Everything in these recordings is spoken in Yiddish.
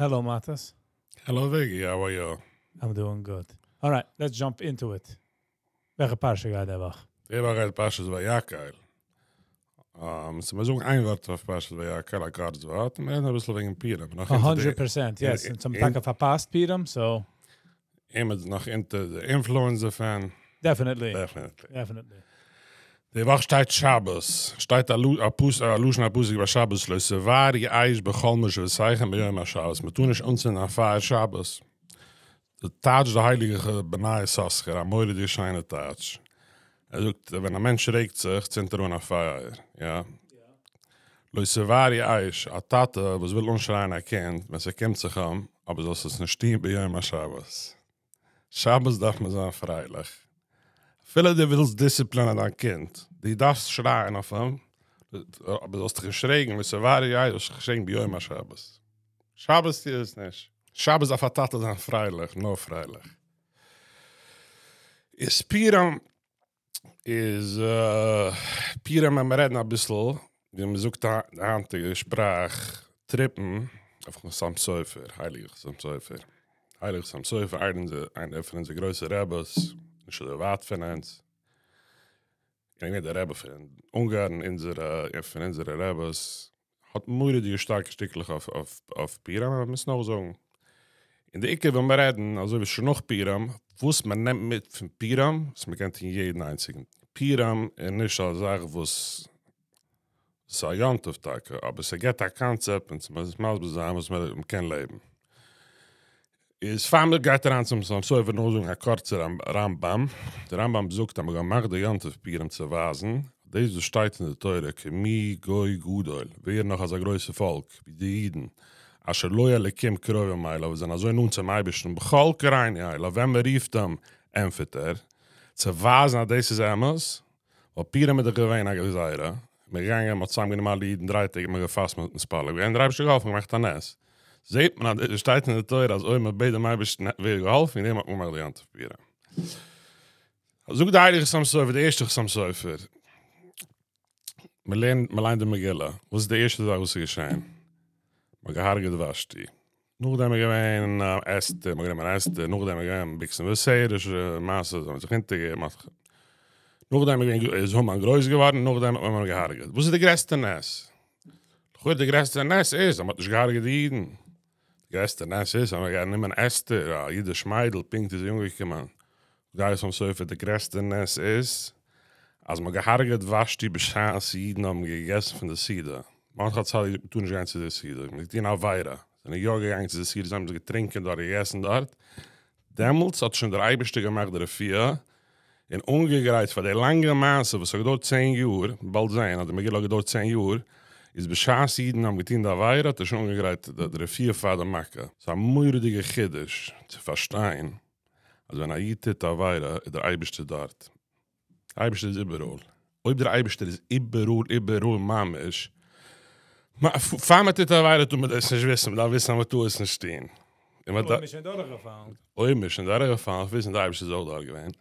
Hello, Matas. Hello, Viggy. How are you? I'm doing good. All right, let's jump into it. וועלכע פרשה גייט די וואך? די וואך גייט פרשת ויקהל. סאו מיר זאגן איין ווארט אויף פרשת ויקהל, א קורץ ווארט, און מיר רעדן אביסל וועגן פורים. נאך 100%, yes. אונז האבן טאקע פארפאסט פורים, so. אימער נאך אונטער די influence דערפון. Definitely. Definitely. Definitely. די וואך שטייט שבת, שטייט א פסוק, א לשון הפסוק ביי שבת, לא תבערו אש בכל מושבותיכם ביום השבת, מען טאר נישט אנצינדן א פייער שבת. די טייטש די הייליגע בני יששכר, א מורא'דיגע שיינע טייטש. ער זאגט ווען א מענטש רעגט זיך צינדט ער אן א פייער, יא? לא תבערו אש, א טאטע וואס וויל אנשרייען א קינד ווען ס'קומט זיך אים, אבער זאלסט עס נישט טון ביום השבת. שבת דארף מען זיין פרייליך. אפילו דו ווילסט דיסציפלינען דיין קינד, דו דארפסט שרייען אויף אים, אבער זאלסט דיך נישט רעגן, לא תבערו אש, זאלסט דיך נישט רעגן ביום השבת. שבת טו עס נישט. שבת דארף א טאטע זיין פרייליך, נאר פרייליך. איז פורים איז פורים ווען מיר רעדן אביסל, ווי מען זאגט די היינטיגע שפראך, טריפן אויף חתם סופר, הייליגער חתם סופר. הייליגער חתם סופר, איינער פון אונזער גרויסע רעבעס, נישט אזוי ווייט פון אונז. געווען דער רבי פון אונגארן, אונזערע, פון אונזערע רעבעס, האט מורא'דיגע שטארקע שטיקלעך אויף אויף פורים, אבער מ'מוז נאך זאגן. און די עיקר ווען מיר רעדן, אזוי ווי שוין נאך פורים, וואס מען נעמט מיט פון פורים, וואס מען קען טון יעדן איינציגן. פורים איז נישט א זאך וואס, ס'איז א יום טוב טאקע, אבער ס'געבט א קאנצעפט און צו מסביר זיין וואס מען קען לעבן. איז פאר מען גייט אריין צום חתם סופר נאר זאגן א קורצע רמב"ם, דער רמב"ם זאגט אז מען האט געמאכט די יום טוב פורים צו ווייזן דאס וואס שטייט אין די תורה כי מי גוי גדול, ווער נאך אזא גרויסע פאלק ווי די אידן, אשר לו אלקים קרובים אליו, וואס זענען אזוי נאנט צום אייבערשטן בכל קראנו אליו, ווען מען רופט אים ענטפערט ער, צו ווייזן אז דאס איז אמת, ווייל פורים איז דאך געווען א גזירה, מען איז געגאנגען מען האט צוזאם גענומען אלע אידן דריי טעג מען האט געפאסט מען האט מתפלל געווען דער אייבערשטער האט געהאלפן געמאכט א נס, זעט מען אז עס שטייט אין די תורה אז אויב מען בעט דעם אייבערשטן ווערט געהאלפן, וועגן דעם האט מען געמאכט די יום טוב פורים. זאגט די הייליגע חתם סופר, די ערשטע חתם סופר, מען לערנט מען ליינט די מגילה, וואס איז די ערשטע זאך וואס איז געשען? מען האט געהארגעט ושתי, נאכדעם איז געווען אסתר, מ'האט גענומען אסתר, נאכדעם איז געווען בגתן ותרש, מעשה, זיי האבן זיך אונטערגעגעבן, נאכדעם איז געווען איז המן גרויס געווארן, נאכדעם האט מען אים געהארגעט. וואס איז די גרעסטע נס? לכאורה די גרעסטע נס איז אז מ'האט נישט געהארגעט די אידן. די גרעסטע נס איז אז מ'האט גענומען אסתר, א אידיש מיידל, פונקט איז זי אנגעקומען. זאגט חתם סופר, די גרעסטע נס איז אז מ'האט געהארגעט ושתי בשעת אידן האבן געגעסן פון די סעודה. מרדכי הצדיק מ'טאר נישט גיין צו די סעודה, מ'האט געטון א עבירה, זענען יא געגאנגען צו די סעודה, זיי האבן זיך געטרינקען דארט, געגעסן דארט, דעמאלטס האט שוין דער אייבערשטער געמאכט די רפואה, און אנגעגרייט פאר די לאנגע מעשה וואס האט געדויערט צען יאר, באלד זען אז די מגילה האט געדויערט צען יאר, איז בשעת אידן האבן געטון די עבירה האט ער שוין אנגעגרייט די רפואה פאר די מכה. ס'איז א מורא'דיגע חידוש צו פארשטיין אז ווען א איד טוט א עבירה איז דער אייבערשטער דארט, דער אייבערשטער איז איבעראל, אויב דער אייבערשטער איז איבעראל איבעראל ממש, פאר מען טוט א עבירה טאר מען דאס נישט וויסן, מען דארף וויסן אז מען טאר עס נישט טון. אויב מען איז שוין דורכגעפאלן. אויב מען איז שוין דורכגעפאלן דארף וויסן דער אייבערשטער איז אויך דארט געווען,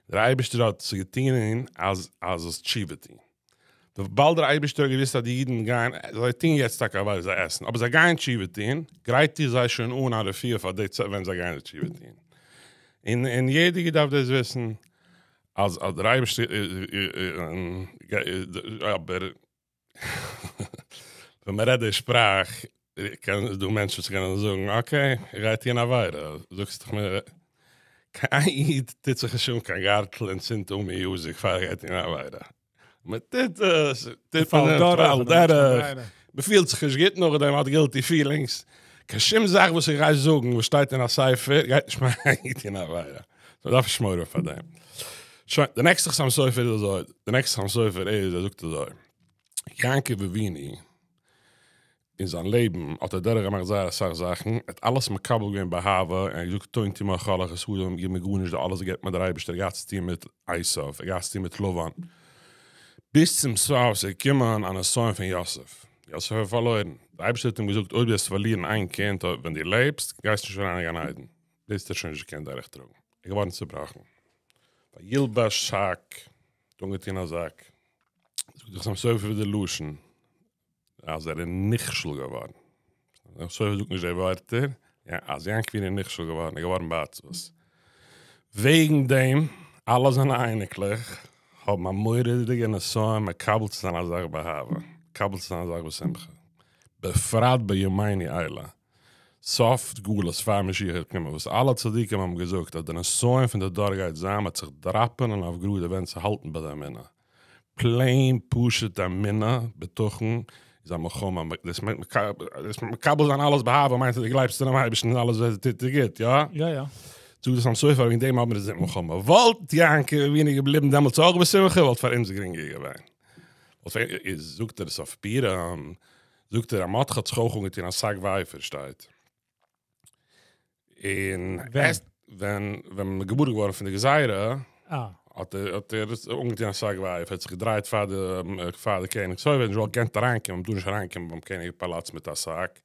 דער אייבערשטער האט עס געטון אז אז זאלסט תשובה טון. וויבאלד דער אייבערשטער האט געוואוסט אז די אידן גייען, זיי טוען יעצט טאקע עבירות, זיי עסן, אבער זיי גייען תשובה טון, גרייט ער זיי שוין אן א רפואה פאר די צייט ווען זיי גייען תשובה טון. און און יעדער איד דארף דאס וויסן, אז אז דער אייבערשטער אבער ווען מען רעדט די שפראך, קען איז דא מענטשן וואס קענען זאגן, okay, איך גיי טון עבירה, זאגסט דאך מיר, קיין איד טוט זיך נישט אן קיין גארטל און צינדט אן music פאר ער גייט טון עבירה. מען טוט עס, טוט מען עס, פאלט דורך, מען פילט זיך נישט גוט נאכדעם, מען האט guilty feelings, קיין שום זאך וואס איך גיי זאגן וואס שטייט אין א ספר גייט נישט מאכן א איד טון עבירה, מען דארף נישט מורא האבן פאר דעם. שוין, די נעקסטע חתם סופר איז אזוי, די נעקסטע חתם סופר איז, ער זאגט אזוי, יעקב אבינו אין זיין לעבן האט ער דורך געמאכט זייער אסאך זאכן, ער האט אלעס מקבל געווען באהבה, און ער האט געזאגט קטונתי מכל החסדים, גיב מיר גארנישט די אלעס געבט מיר דער אייבערשטער, ער האט געהאט צו טון מיט עשיו, ער האט געהאט צו טון מיט לבן, ביז צום סוף ס'איז געקומען א נסיון פון יוסף, יוסף האט פארלוירן, דער אייבערשטער האט אים געזאגט אויב דו וועסט פארלירן איין קינד ווען דו לעבסט, גייסטו נישט אריין אין גן עדן, דאס האט ער שוין נישט געקענט דורכטראגן, ער איז געווארן צובראכן, וילבש שק, האט אנגעטון א זאק, זאגט דער חתם סופר די לשון, אז ער איז נכשל געווארן. דער סופר זאגט נישט די ווערטער, אז יעקב אבינו איז נכשל געווארן, איז געווארן בעצבות. וועגן דעם, אלע זיינע אייניקלעך האבן א מורא'דיגע נסיון מקבל צו זיין א זאך באהבה, מקבל צו זיין א זאך בשמחה, בפרט בימינו אלה, סוף גלות פאר משיח וועט קומען, וואס אלע צדיקים האבן געזאגט אז די נסיון פון די דור גייט זיין, מ'וועט זיך דראפענען אויף גראדע ווענט צו האלטן ביי די אמונה. פלעין פשוט אמונה, בטחון, איז א מלחמה, דאס מיינט מקבל זיין אלעס באהבה מיינט אז דו גלייבסט אינעם אייבערשטן און אלעס וואס ער טוט איז גוט, יא? יא יא. זאגט דער חתם סופר וועגן דעם האבן מיר די מלחמה, וואלט יעקב אבינו געבליבן דעמאלטס אויך בשמחה וואלט פאר אונז גרינגער געווען. זאגט ער עס אויף פורים, זאגט ער אז מרדכי האט זיך אויך אנגעטון א שק ואפר שטייט. און ווען ווען מ'איז געוואר געווארן פון די גזירה, אה. האט ער האט ער אנגעטון א שק ואפר, האט זיך געדרייט פאר די פאר די קעניג'ס הויף, ער האט נישט געוואלט געקענט אריינקומען, מ'טאר נישט אריינקומען ביים קעניג פאלאץ מיט א שק.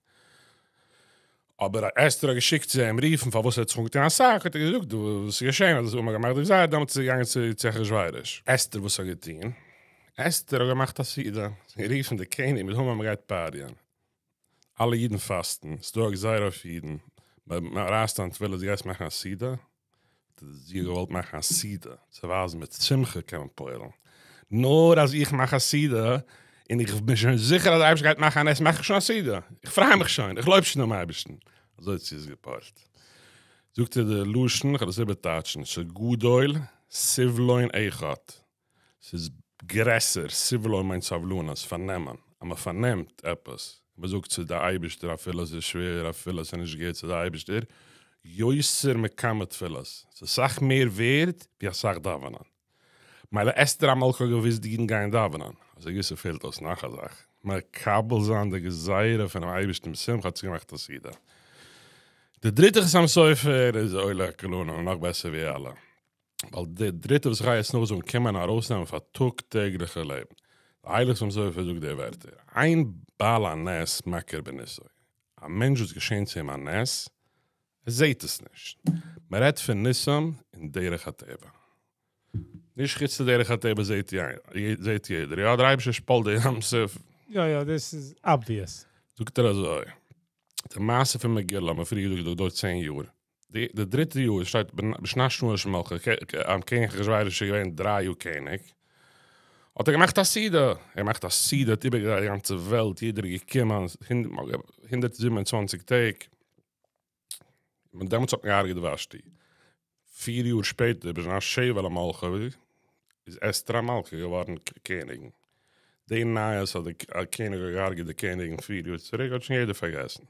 אבער אסתר האט געשיקט צו אים רופן פארוואס ער האט זיך אנגעטון א שק, האט ער געזאגט דא וואס איז געשען אז מ'האט געמאכט די גזירה, דעמאלטס איז ער געגאנגען צו צו אחשורוש. אסתר וואס האט געטון? אסתר האט געמאכט א סעודה, זי האט גערופן די קעניג מיט המן מ'גייט פארטיען. אלע אידן פאסטן, ס'דא א גזירה אויף אידן, מען רייסט איין תפילות, דו גייסט מאכן א סעודה? זי האט געוואלט מאכן א סעודה, צו ווייזן מיט שמחה קען מען פועל'ן, נאר אז איך מאך א סעודה, און איך בין שוין זיכער אז דער אייבערשטער גייט מאכן א נס, מאך איך שוין א סעודה, איך פריי מיך שוין, איך לויב שוין דעם אייבערשטן, אזוי האט זי עס געפועל'ט. זאגט ער די לשון, איך וועל עס איבערטייטשן, שגדול סבלון אחד, ס'איז גרעסער, סבלון מיינט סבלנות, פארנעמען, אז מען פארנעמט עפעס, מען זאגט ס'איז די אייבערשטער אפילו ס'איז שווער, אפילו ס'איז נישט גוט, ס'איז די אייבערשטער, יותר מכמה תפילות, ס'איז אסאך מער ווערד ווי אסאך דאווענען. מילא אסתר המלכה האט געוואוסט די אידן גייען דאווענען, האט זי געוואוסט ס'פעלט אויס נאך א זאך, מקבל זיין די גזירה פונעם אייבערשטן בשמחה האט זי געמאכט א סעודה. די דריטע חתם סופר איז עולה כולנו, נאך בעסער ווי אלע. ווייל די דריטע וואס איך גיי יעצט נאכזאגן קען מען ארויסנעמען פאר טאג טעגליכע לעבן. די הייליגע חתם סופר זאגט די ווערטער, אין בעל הנס מכיר בניסו, א מענטש וואס געשענט צו אים א נס, ער זעט עס נישט. מען רעדט פון ניסים אין דרך הטבע. נישט חוץ לדרך הטבע זעט זעט יעדער, יא דער אייבערשטער שפאלט די ים סוף. יא יא דאס איז אבוויעס. זאגט ער אזוי, די מעשה פון מגילה האט מען פריער געזאגט געדויערט צען יאר, די דריטע יאר שטייט בשנת שנה למלכו, קעניג אחשורוש איז געווען דריי יאר קעניג, האט ער געמאכט א סעודה, ער האט געמאכט א סעודה, האט איבערגעדרייט די גאנצע וועלט, יעדער איז געקומען, 127 טעג, און דעמאלטס האט מען געהארגעט ושתי, פיר יאר שפעטער בשנת שבע למלכו איז אסתר המלכה געווארן קעניגן, די נייעס אז די קעניג האט געהארגעט די קעניגן פיר יאר צוריק האט שוין יעדער פארגעסן,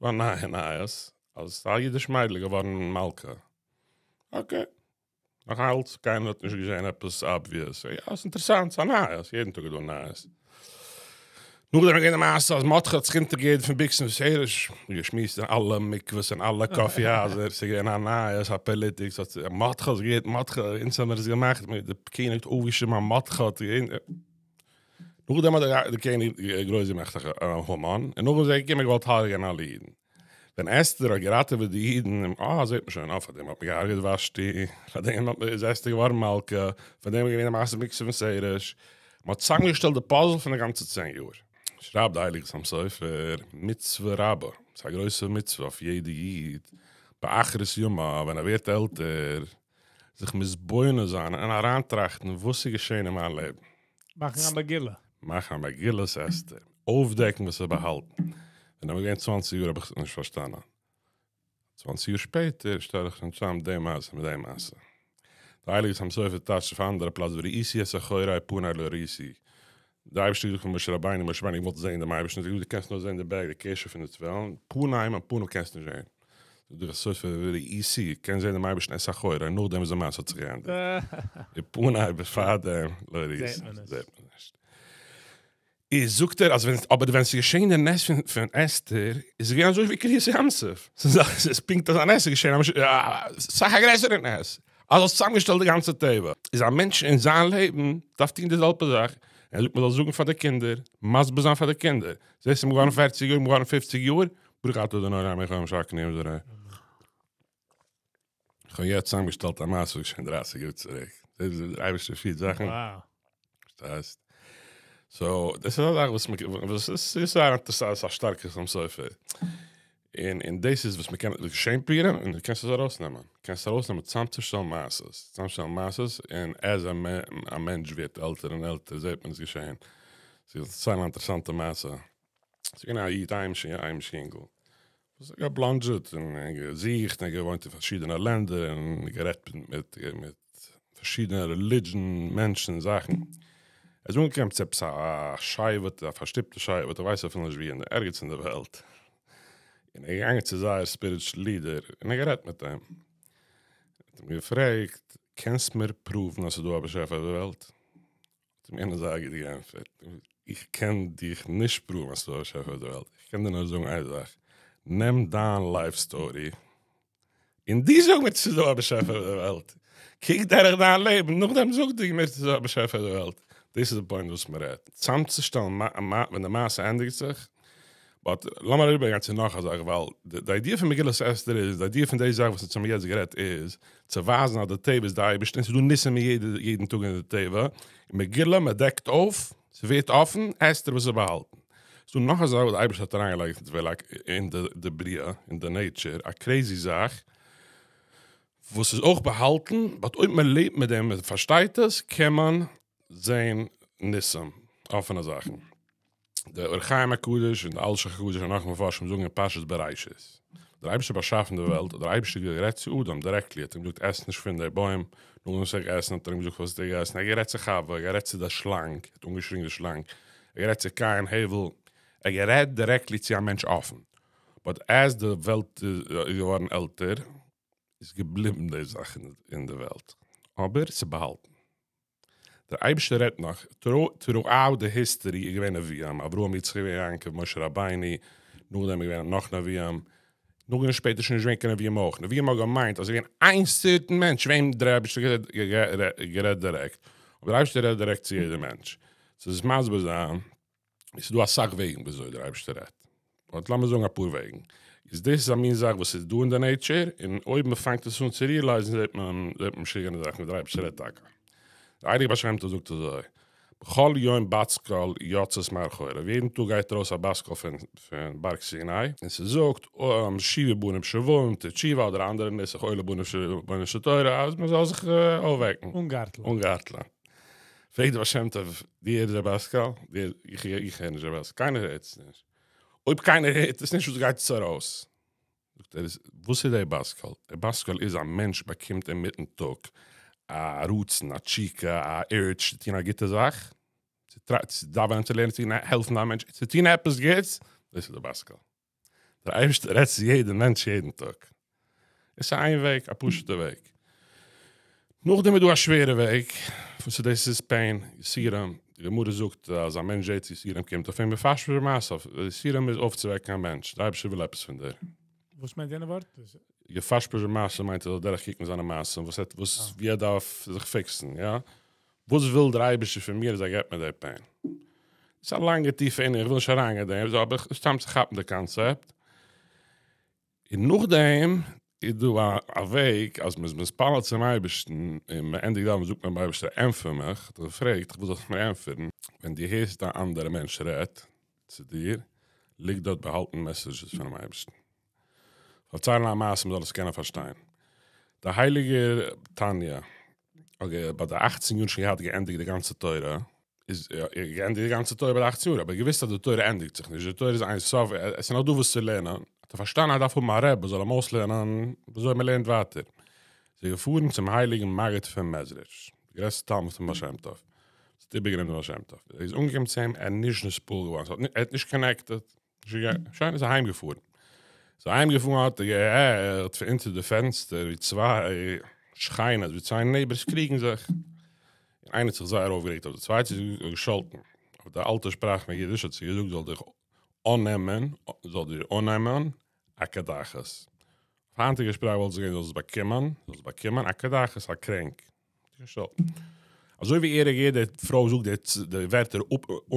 דא א נייע נייעס אז א אידיש מיידל איז געווארן מלכה. אקעי. נאך אלץ קיינער האט נישט געזען עפעס אבוויעס. יא, ס'איז אינטערעסאנט, ס'איז א נייעס, יעדן טאג איז דא נייעס. נאכדעם איז געווען די מעשה אז מרדכי האט זיך אונטערגעגעבן פון בגתן ותרש, געשמועסט אין אלע מקוואות און אלע קאפי הייזער, ס'איז געווען א נייעס, א פאליטיק, ס'האט מרדכי האט געהערט מרדכי, אונז האמיר עס געמאכט, די קעניג האט אויפגעשריבן אז מרדכי האט נאכדעם האט די קעניג גרויס געמאכט המן, און נאכדעם איז ער געקומען געוואלט הרג'ענען אלע אידן. ווען אסתר האט געראטעוועט די אידן, אה, זעט מען שוין, אה, פאר דעם האט מען געהארגעט ושתי, פאר דעם איז אסתר געווארן מלכה, פאר דעם איז געווען די מעשה בגתן ותרש, מען האט צוזאמגעשטעלט די פאזל פון די גאנצע צען יאר. שרייבט די הייליגע חתם סופר, מצוה רבה, ס'איז א גרויסע מצוה אויף יעדע איד, באחרית ימיו, ווען ער ווערט עלטער, זיך מתבונן זיין און אריינטראכטן וואס איז געשען אין מיין לעבן. מאכן א מגילה. מאכן א מגילת אסתר. אויפדעקן וואס איז באהאלטן. ווען איך בין געווען צוואנציג יאר האב איך עס נישט פארשטאנען. צוואנציג יאר שפעטער שטעל איך שוין צוזאם די מעשה מיט די מעשה. די הייליגע חתם סופר טייטשט אויף א אנדערע פלאץ וראיתי את אחורי פני לא ראיתי. די אייבערשטער האט געזאגט פאר משה רבינו, משה רבינו איך וואלט זען דעם אייבערשטן, זאגט ער דו קענסט נאר זען די בעק, די קשר פון די תפילין, פני מיין פנים קענסטו נישט זען. זאגט דער סופר וראיתי, קען זען דעם אייבערשטן את אחורי, נאכדעם וואס די מעשה האט זיך געענדיגט. די פני בעפאר דעם לא ראיתי, זעט מען נישט. איז זאגט ער אז ווען, אבער ווען ס'איז געשען די נס פון אסתר, איז עס געווען אזוי ווי קריעת ים סוף. ס'איז פונקט אזא נס איז געשען, אסאך א גרעסערע נס. אז האסט צוזאמגעשטעלט די גאנצע טבע. איז א מענטש אין זיין לעבן דארף טון די זעלבע זאך, ער זאגט מ'זאל זאגן פאר די קינדער, מסביר זיין פאר די קינדער, זעסט מ'איז געווארן פערציג יאר, מ'איז געווארן פופציג יאר, ברוך אתה ה' אלהינו מלך העולם שהכל נהיה בדברו. איך האב יעצט צוזאמגעשטעלט א מעשה וואס איז געשען דרייסיג יאר צוריק. זעסט ווי דער אייבערשטער פירט זאכן? וואו. פארשטייסט? So, דאס איז א זאך וואס מען, וואס איז זייער אינטערעסאנט, ס'איז א שטארקע חתם סופר. און און דאס איז וואס מען קען, געשען פורים און דו קענסט עס ארויסנעמען. קענסט ארויסנעמען צאמצושטעלן מעשות, צאמצושטעלן מעשות, און as א מענטש ווערט עלטער און עלטער זעט מען עס געשען. ס'איז זייער אן אינטערעסאנטע מעשה. ס'איז געווען א איד, א היימיש יונגל, וואס האט געבלאנדזשעט און געזוכט און געוואוינט אין פארשידענע לענדער און גערעדט מיט מיט פארשידענע religion מענטשן און זאכן. ער איז אנגעקומען צו עפעס א שבט, א פארשטופטע שבט, איך ווייס אפילו נישט וואו, ערגעץ אין די וועלט. און ער איז געגאנגען צו זייער spiritual leader און ער האט גערעדט מיט אים. ער האט אים געפרעגט, קענסט מיר prove ן אז ס'איז דא א באשעפער אויף די וועלט? האט אים יענער זייער גוט געענטפערט, איך קען דיך נישט prove ן אז ס'איז דא א באשעפער אויף די וועלט, איך קען דיר נאר זאגן איין זאך, נעם דיין life story און דו זאג מיר צו ס'איז דא א באשעפער אויף די וועלט, קוק דורך דיין לעבן, נאכדעם זאג דו מיר צו ס'איז דא א באשעפער אויף די וועלט. דאס איז די point וואס מ'רעדט, צאמצושטעלן ווען די מעשה ענדיגט זיך. But לאמיר אריבערגיין צו נאך א זאך, ווייל די idea פון מגילת אסתר איז, די idea פון די זאך וואס אונז האבן יעצט גערעדט איז, צו ווייזן אז די טבע איז די אייבערשטער און ס'איז דא ניסים יעדן טאג אין די טבע, און מגילה, מ'דעקט אויף, ס'ווערט אפן, אסתר וואס איז באהאלטן. ס'דא נאך א זאך וואס די אייבערשטער האט אריינגעלייגט אין די בריאה, אין די nature, א crazy זאך, וואס איז אויך באהאלטן, but אויב מען לעבט מיט דעם און פארשטייט עס, קען מען זען ניסים, אפענע זאכן. דער אור החיים הקדוש און דער אלשיך הקדוש און נאך מפרשים זאגן אין פרשת בראשית, דער אייבערשטער באשאפן די וועלט, האט דער אייבערשטער גערעדט צו אדם directly, האט אים געזאגט עס נישט פון דער בוים, נאכדעם וואס ער האט געגעסן האט ער אים געזאגט וואס האסטו געגעסן, ער האט גערעדט צו חווה, ער האט גערעדט צו דער שלאנג, ער האט אנגעשריגן די שלאנג, ער האט גערעדט צו קין, הבל, ער האט גערעדט directly צו א מענטש אפן, but as די וועלט איז געווארן עלטער, איז געבליבן די זאך אין די וועלט, אבער ס'איז באהאלטן. דער אייבערשטער רעדט נאך, throughout די history איז געווען נביאים, אברהם יצחק יעקב משה רבינו, נאכדעם איז געווען נאך נביאים, נאכדעם שפעטער איז שוין נישט געווען קיין נביאים אויך, נביאים האט געמיינט אז עס איז געווען איין certain מענטש וועם דער אייבערשטער האט גערעדט דירעקט, אבער דער אייבערשטער רעדט דירעקט צו יעדע מענטש, סאו עס מסביר זיין. עס איז דא אסאך וועגן וויאזוי דער אייבערשטער רעדט, but לאמיר זאגן אפאר וועגן, איז דאס איז א מין זאך וואס איז דא אין די nature, און אויב מען פאנגט עס אן צו realize ן זעט מען זעט מען משוגענע זאכן ווי דער אייבערשטער רעדט טאקע. דער הייליגער בעל שם טוב זאגט אזוי, בכל יום בת קול יוצאת מהר חורב, יעדן טאג גייט ארויס א בת קול פון פון בארג סיני, און ס'זאגט, שובו בנים שובבים תשובה אדער א אנדערע נוסח אוי לבנים שובבים של תורה אז מען זאל זיך אויפוועקן. אנגארטלען. אנגארטלען. פרעגט דער בעל שם טוב, דו הערסט דער בת קול? איך איך הער נישט דער בת קול, קיינער הערט עס נישט. אויב קיינער הערט עס נישט וואס גייט עס ארויס? זאגט ער, וואס איז דער בת קול? דער בת קול איז א מענטש באקומט אינמיטן טאג א רצון, א תשוקה, א urge צו טון א גוטע זאך, צו דאווענען, צו לערנען, צו העלפן א מענטש, צו טון עפעס גוטס, דאס איז דער בת קול. דער אייבערשטער רעדט צו יעדע מענטש יעדן טאג. עס איז איין וועג, א פשוט'ע וועג. נאכדעם איז דא א שווערע וועג, וואס איז דאס איז pain, יסורים. די גמרא זאגט אז א מענטש זעט יסורים קומט אויף אים יפשפש במעשיו. יסורים איז אויפצואוועקן א מענטש, דער אייבערשטער וויל עפעס פון דיר. וואס מיינט יענע ווארט? יפשפש במעשיו מיינט ער זאל דורכקוקן זיינע מעשים, וואס ער וואס ווי ער דארף זיך fix ן, יא. וואס וויל דער אייבערשטער פון מיר אז ער געבט מיר די pain? ס'איז א לאנגע טיפע ענין, איך וויל נישט אריינגיין אין דעם, אבער סתם צו כאפן די קאנצעפט. און נאכדעם איז דא א וועג אז מ'איז מתפלל צום אייבערשטן און מ'ענדיגט דאווענען זאגט מען אייבערשטער ענטפער מיך, האט ער געפרעגט איך וויל זאלסט מיר ענטפערן, ווען דו הערסט א אנדערע מענטש רעדט צו דיר, ליגט דארט באהאלטן messages פונעם אייבערשטן. פארציילן א מעשה מ'זאל עס קענען פארשטיין. דער הייליגער תניא האט ביי די אכצן יאר שוין געהאט געענדיגט די גאנצע תורה, איז געענדיגט די גאנצע תורה ביי די אכצן יאר, אבער געוואוסט אז די תורה ענדיגט זיך נישט, די תורה איז אין סוף, עס איז נאך דא וואס צו לערנען, האט ער פארשטאנען אז ער דארף האבן א רבי וואס זאל אים אויסלערנען וויאזוי מען לערנט ווייטער. איז ער געפארן צום הייליגן מגיד פון מעזריטש, די גרעסטע תלמיד פון בעל שם טוב, וואס האט איבערגענומען דעם בעל שם טוב. ער איז אנגעקומען צו אים, ער איז נישט נתפעל געווארן, ער האט נישט connected, שוין איז אהיים געפארן. איז אהיים געפארן האט ער געהערט פון אונטער די פענסטער ווי צוויי שכנות, ווי צוויי neighbors קריגן זיך. און איינער האט זיך זייער אויפגערעגט אויף די צווייטע, זי האט געשאלטן אויף די אלטע שפראך פון אידיש האט זי געזאגט זאל דיך אננעמען, זאל דיר אננעמען א קדחת. אויף היינטיגע שפראך וואלט עס געווען זאלסט באקומען, זאלסט באקומען א קדחת, א קרענק. אזוי ווי ער האט געהערט די פרוי זאגט די ווערטער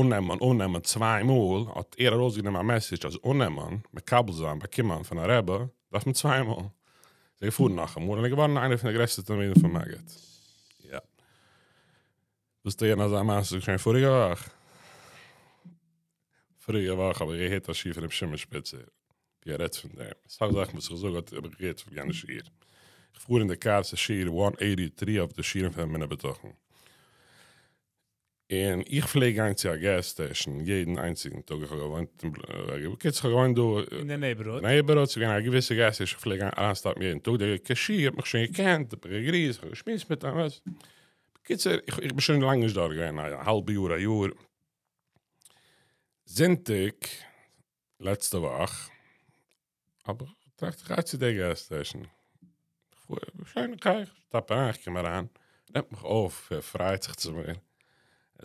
אננעמען אננעמען צוויי מאל, האט ער ארויסגענומען א message אז אננעמען, מקבל זיין, באקומען פון א רבי, דארף מען צוויי מאל. איז ער געפארן נאכאמאל און איז געווארן איינער פון די גרעסטע תלמידים פון מגיד. יא. ווילסטו הערן אזא מעשה וואס איז געשען פאריגע וואך? פאריגע וואך האב איך געהערט א שיעור פון ר' שמעון שפיצער ווי ער רעדט פון דעם. אסאך זאכן וואס איך זאג האט האב איך געהערט פון יענע שיעור. איך פאר אין די קאר ס'איז שיעור וואן עיטי טרי אויף די שיעורים פון אמונה בטחון. און איך פלעג גיין צו א געז סטעישן יעדן איינציגן טאג, איך האב געוואוינט אין, בקיצור איך האב געוואוינט דא אין די נעיבערהוד. נעיבערהוד, ס'איז געווען א געוויסע געז סטעישן, איך פלעג גיין אריינסטאפן יעדן טאג, דער קעשיר האט מיך שוין געקענט, האט מיך געגריסט, איך האב געשמועסט מיט אים, בקיצור איך בין שוין לאנג נישט דארט געווען, א האלבע יאר א יאר, זונטאג לעצטע וואך האב איך געטראכט איך גיי צו די געז סטעישן, שוין אקעי, איך סטאפ אריין, איך קום אריין, נעמט מיך אויף, ער פרייט זיך צו מיר, ער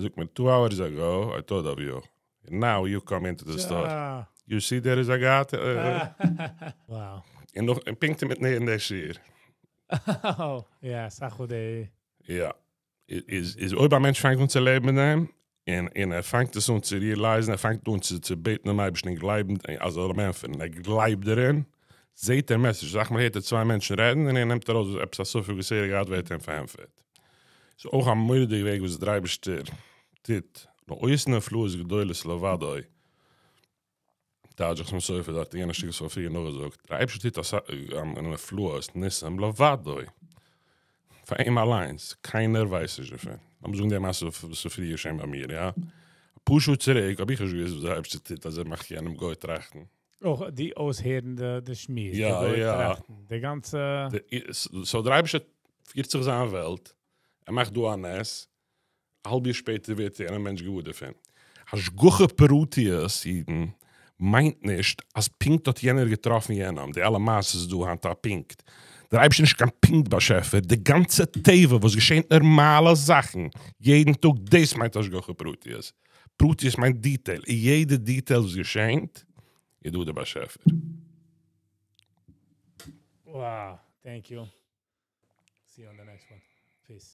זאגט מיר טו אווערס אגאו איי טאוט אוו יו, נאו יו קאם אינטו די סטאר, יו סי דער איז א גאט, און נאך פונקט אינמיטן הערן די שיעור. יא, אסאך וואס די. יא. איז אויב א מענטש פאנגט אן צו לעבן מיט דעם, און און ער פאנגט עס אן צו ריעלייזן, ער פאנגט אן צו צו בעטן דעם אייבערשטן און גלייבן אז ער זאל אים ענטפערן, ער גלייבט דערין, זעט ער מעסעדזשעס, אסאך מאל הערט ער צוויי מענטשן רעדן און ער נעמט ארויס עפעס א ספק וואס ער האט געהאט ווערט אים פארענטפערט. ס'איז אויך א מורא'דיגע וועג וואס דער אייבערשטער טוט, עושה נפלאות גדולות לבדו, טייטשט דער חתם סופר דארט אין יענע שטיקל וואס כ'האב פריער נאכגעזאגט, דער אייבערשטער טוט אסאך נפלאות, ניסים, לבדו, פאר אים אליינס, קיינער ווייסט נישט דערפון. לאמיר זאגן די מעשה וואס איז פריער געשען ביי מיר, יא? אפאר שעה צוריק האב איך נישט געוואוסט וואס דער אייבערשטער טוט אז ער מאכט יענעם גוי טראכטן. אויך די אויסהערן די שמועס, די גוי טראכטן, די גאנצע. סאו דער אייבערשטער פירט זיך זיין וועלט, ער מאכט דא א נס, א האלב יאר שפעטער ווערט יענער מענטש געוואר דערפון. השגחה פרטיות, אידן, מיינט נישט אז פונקט האט יענער געטראפן יענעם, די אלע מעשות איז דא היינט א פונקט. דער אייבערשטער איז נישט קיין פונקט באשעפער, די גאנצע טבע וואס געשענט נארמאלע זאכן יעדן טאג דאס מיינט השגחה פרטיות. פרטיות מיינט דיטעיל, אין יעדע דיטעיל וואס געשענט איז דא דער באשעפער. Wow, thank you. See you on the next one. Peace.